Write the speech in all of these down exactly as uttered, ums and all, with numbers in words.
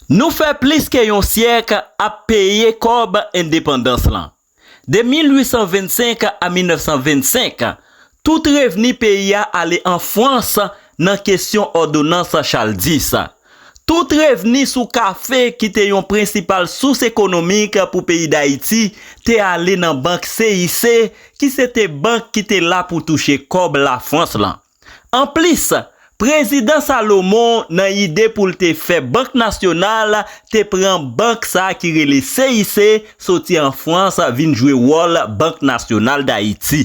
Nou fè plis ke yon syèk ap peye kòb endepandans lan. De mil uit san vennsenk a mil nèf san vennsenk, tout revni peyi a ale an Frans nan kesyon òdonans Chal dis. Tout revni sou kafe, ki te yon prensipal sous ekonomik pou peyi Dayiti, te ale nan bank C I C, ki se te bank ki te la pou touche kòb Lafrans lan. Anplis, Prezidan Salomon, nan ide pou l te fè Bank Nasyonal, te pran bank sa a ki rele C I C, soti an Frans, vin jwe wòl Bank Nasyonal Dayiti.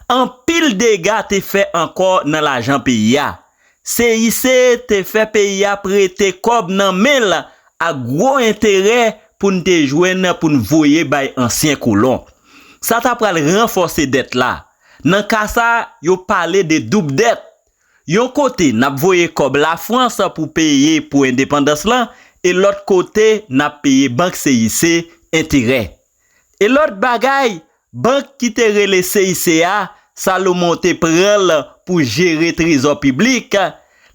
Anpil dega te fè ankò nan lajan peyi a. C I C te fè peyi a prete kòb nan men l ak gwo enterè pou n te jwenn pou n voye bay ansyen kolon. Sa ta pral ranfòse dèt la. Nan ka sa, yo pale de doub dèt. Yon kote, n ap voye kòb Lafrans pou peye pou endepandans lan, e lòt kote, n ap peye bank C I C enterè. E lòt bagay, bank ki te rele C I C a, Salomon te pran l pou jere trezò piblik,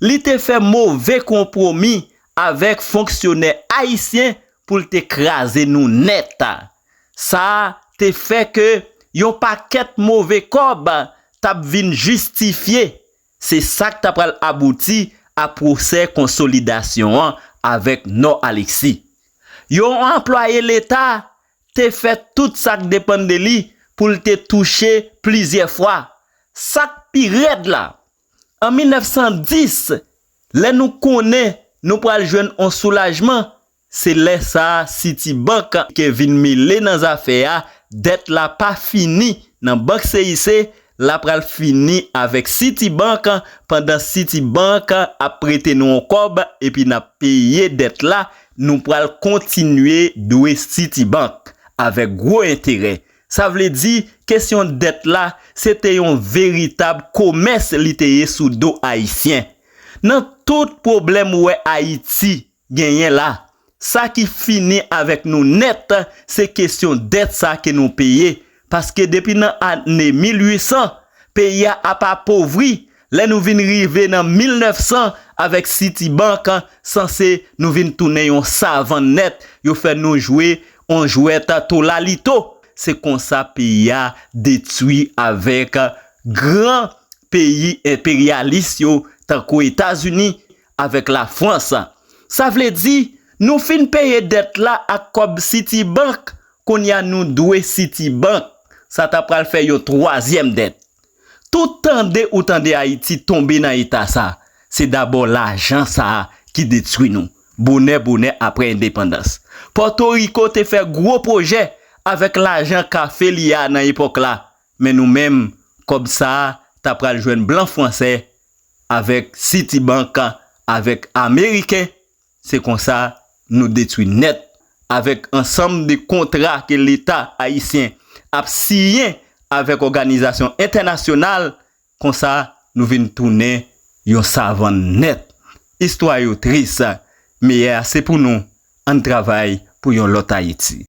li te fè move konpwomi avèk fonksyonè ayisyen pou l te kraze nou nèt. Sa te fè ke yon pakèt move kòb t ap vin jistifye. Se sa k ta pral abouti a pwosè konsolidasyon an avèk Nò Aleksi. Yon anplwaye Leta te fè tout sa k depann de li pou l te touche plizyè fwa. Sa k pi rèd la, an mil nèf san dis, lè nou konnen nou pral jwenn on soulajman, se lè sa a Citibank ke vin mele nan zafè a, dèt la pa fini nan bank C I C, la pral fini avèk Citibank, pandan Citibank ap prete nou yon kòb, epi n ap peye dèt la, nou pral kontinye dwe Citibank avèk gwo enterè. Sa vle di, kesyon dèt la, se te yon veritab komès li te ye sou do ayisyen. Nan tout pwoblèm ou wè Ayiti genyen la, sa ki fini avèk nou nèt, se kesyon dèt sa ke nou peye. Paske depi nan ane mil uit san, peyi a ap apovri. Lè nou vin rive nan mil nèf san avèk Citibank, sanse nou vin tounen yon savann nèt. Yo fè nou jwe on jwèt tolalito. Se konsa peyi a detwi avèk gran peyi enperyalis yo, tankou Etazini avèk Lafrans. Sa vle di, nou fin peye dèt la ak kòb Citibank, kounye a nou dwe Citibank. Sa ta pral fè yon twazyèm dèt. Tout tande ou tande Ayiti tonbe nan eta sa, se dabò lajan sa a ki detwi nou. Bonè, bonè apre endepandans. Pòtoriko te fè gwo pwojè avèk lajan kafe li a nan epòk la. Men nou menm, kòb sa a ta pral jwenn blan fransè avèk Citibank, avèk ameriken. Se konsa nou detwi nèt avèk ansanm de kontra ke Leta ayisyen ap siyen avèk òganizasyon entènasyonal. Konsa, nou vin tounen yon savann nèt. Istwa yo tris, meyè a se pou nou. Ann travay pou yon lòt Ayiti.